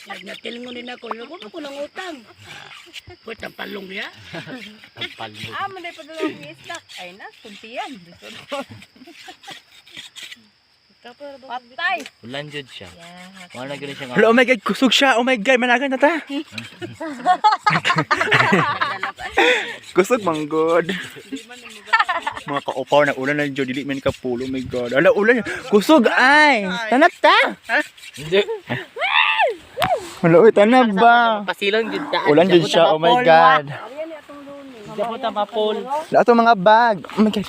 Nagnatilngon din ako. Ako ko ng utang. Pwede ang palong niya. Ah, manday pa dala akong isdak. Ay na, kuntiyan. Patay. Ulan jud siya. Wala na gani siya nga. Hello, oh my God, kusog siya. Oh my God, managan na ta. Kusog manggod. Mga kaupaw na ulan na dyan, dili man kapulo. Oh my God. Ala, ulan. Kusog ay. Tanat ta. Hindi. Wala, uy, tanab ba? Pasilong jud ta. Ulan dyan siya, oh my God. Japo ta mapol. Lahat ng mga bag. Oh my God.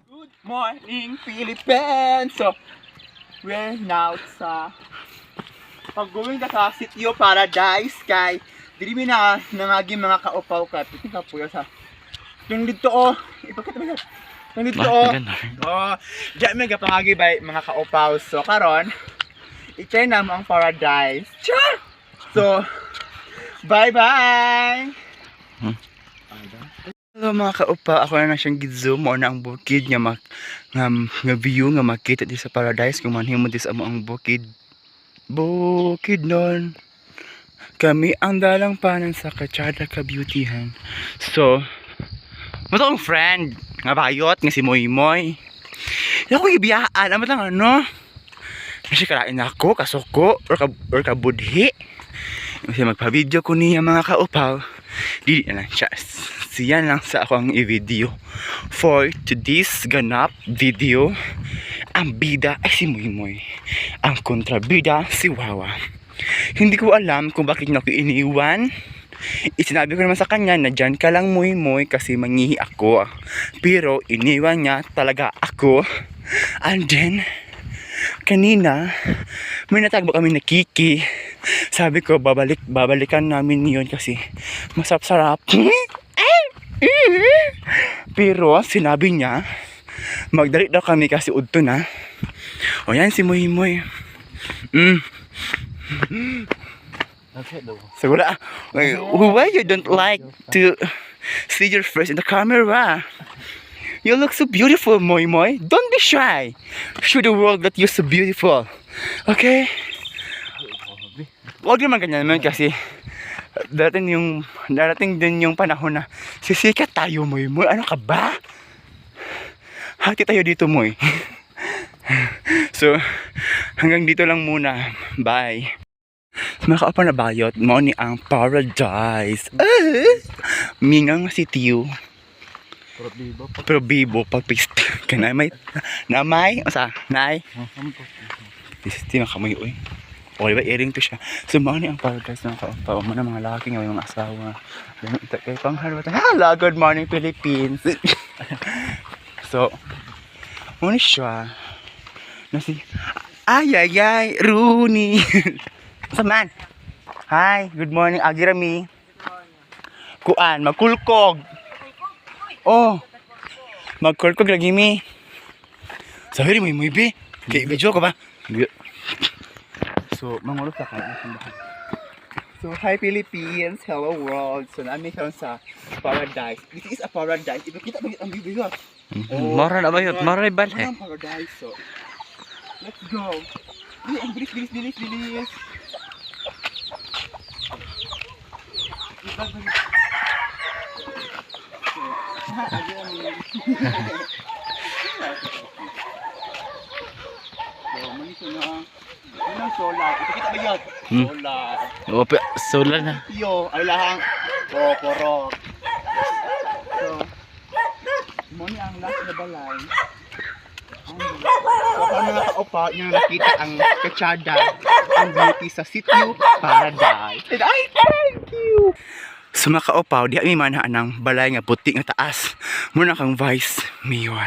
Good morning, Philippines! So, we're now sa pag-going ka sa Sitio Paradise kay dili mi na nangagi mga kaupaw ka piti ka puyo sa yung dito oh, ipakita mo siya. Yung dito oh. Oh, diyan may gapangagi bay mga kaupaw. So karon i-try na mo ang paradise. Char! So, bye-bye! Hello mga kaupa, ako na na siyang gizoom mo na ang bukid nga, nga, nga view nga makita di sa paradise kung manhimo di sa amo ang bukid. Bukid nun. Kami ang dalangpanan sa Kachada Kabeautyhan. So, mo akong friend nga bayot nga si Moy Moy. Hindi ako gibiyaan, amo lang ano. Kasi kalain ako, kasuko, or kabudhi. Kasi magpa-video ko niya mga kaupaw. Dili na lang siya. Siya lang sa ako ang i-video. For today's ganap video, ang bida ay si Moy Moy. Ang kontrabida si Wawa. Hindi ko alam kung bakit niya ako iniwan. Isinabi ko naman sa kanya na dyan ka lang Moy Moy kasi mangihi ako. Pero iniwan niya talaga ako. And then, kanina, may natagbo kami na Kiki. Sabi ko, babalikan namin yun kasi masarap-sarap. Pero sinabi niya, magdali daw kami kasi udto na. O yan, si Moy Moy. So wala. Why you don't like to see your face in the camera? You look so beautiful, Moy Moy. Don't be shy. Show the world that you're so beautiful. Okay? Huwag naman ganyan naman kasi darating din yung panahon na sisikat tayo, Moy Moy. Ano ka ba? Hati tayo dito, Moy. So, hanggang dito lang muna. Bye. Mga kaapa na bayot, mao ni ang paradise. Ah! Mingang si Tiyo. Pero bibo pag pista. Kanay may namay usa nay. Pisti man kamoy oy. O di ba earring to siya. So mao ni ang paradise ng kaapa. Mo na mga laki nga may mga asawa. Ganun ita kay pangharwat. Hello, good morning Philippines. So mo ni siya. Na si ay ay ay Rooney. Saman. Hi, good morning Agirami. Kuan, magkulkog. Oh. Magkulkog lagi mi. Sabi mo mo bi. Kay video ko ba? So, mangulog ka ka. So, hi Philippines, hello world. So, namin karon sa paradise. This is a paradise. Ipakita ba ang video? Oh, Mara na bayot, mara na balhe. Ano ang paradise? So, let's go. Dili, ang bilis, bilis, bilis, bilis. So, manito na. Ano ang solar? Ipakita ba yun? Hmm. Solar. O, solar na. Yo, ay lahang kokorok. So, mo ni ang last na balay. So, kung mga kaupa, nyo nakita ang kachada, ang beauty sa Sitio Paradise. And I thank you! So mga kaupaw, di kami manahan ng balay nga puti nga taas. Muna kang vice mayor.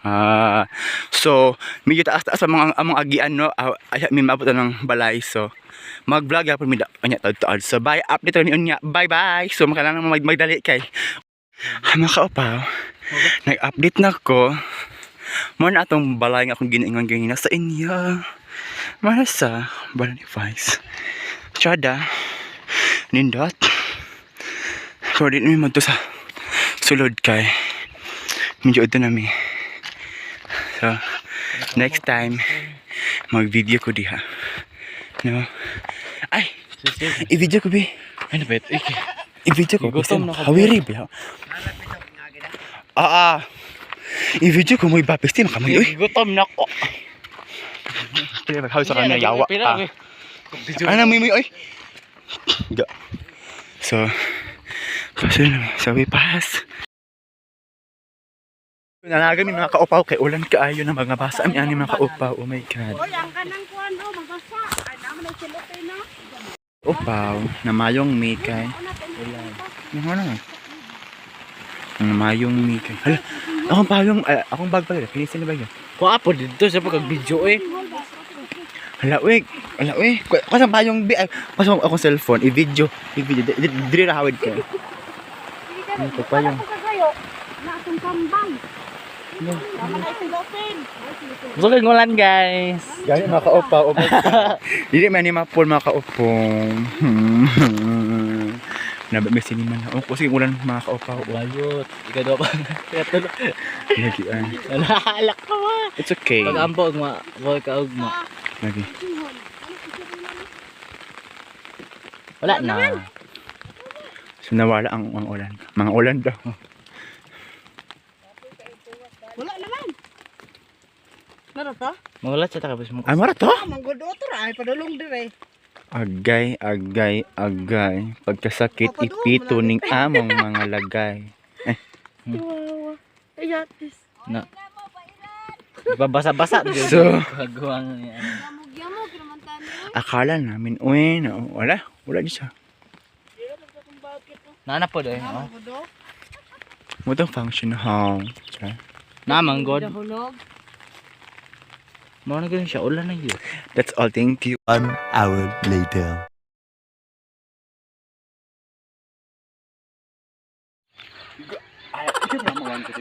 Ah, so, medyo taas-taas ang mga among agian no. Ah, ay mi maabot na ng balay. So, mag-vlog yapon mi anya taud-taud. So, bye, update ni unya. Bye bye. So, makailangan magdali kay. Ah, mga kaupaw, nag-update na ko. Mo na atong balay nga akong ginaingon ganina sa inyo. Mara sa balay ni Vice. Tsada. Nindot. Pero di namin magto sa sulod kay medyo ito nami. So, next time, mag-video ko diha. No? Ay! I-video ko, be. Ano ba ito? I-video ko. Gutom na ko, Hawiri, be. Ah, ah. I-video ko mo ibapis din kami. Uy, Gutom na ko. pila ba sa kanya yawa. Ah. Ano may may oy. Ga. So, paso na so we pass. Nalaga mi mga kaupaw kay ulan kaayo na mga basa mi ani mga kaupaw. Oh my God. Oy, ang kanang kuan oh, mabasa. Ay, naman ay silote no. Upaw, namayong mi kay. Ulan. Ano na? Namayong mi kay. Hala, akong payong, ay, akong bag pala. Pinisin na ba yun? Kuha po dito sa pagkag-video eh. Hala, uy. Hala, uy. Kasang payong bi. Ay, pasok akong cellphone. I-video. I-video. Diri ra hawid ko. Ano to payong? Kagayo, na atong kambang. Naman ay silote. Gusto kong ulan, guys. Gani mga kaupaw. Oh my God. Dili man ni mapol mga kaupong. Nabi may sinima na. Oh, kasi ulan mga kaupaw. Bayot. Ikaw daw pa. Kaya tulo. Lagi ay. Alak ka ba? It's okay. Pag-ampo ugma, wag ka ugma. Lagi. Wala na. So nawala ang ulan. Mga ulan daw. Wala naman. Meron to? Mawala sa takabos mo. Ay, mara to? Ah, manggod ra ay padulong dire. Agay, agay, agay. Pagkasakit ipito ning among mga lagay. Chihuahua. Ay, atis. Na. Babasa-basa. So, Gagawa nga niya. Yamog-yamog naman tani. akala namin, uy, no, wala. Wala di siya. Nana po doy. Oh. Mutong function hall. Char. Naman god. Hulog. Mao na gyud siya ulan na yun. That's all. Thank you. 1 hour later.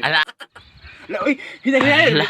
Ala. Uy, hinay, hinay.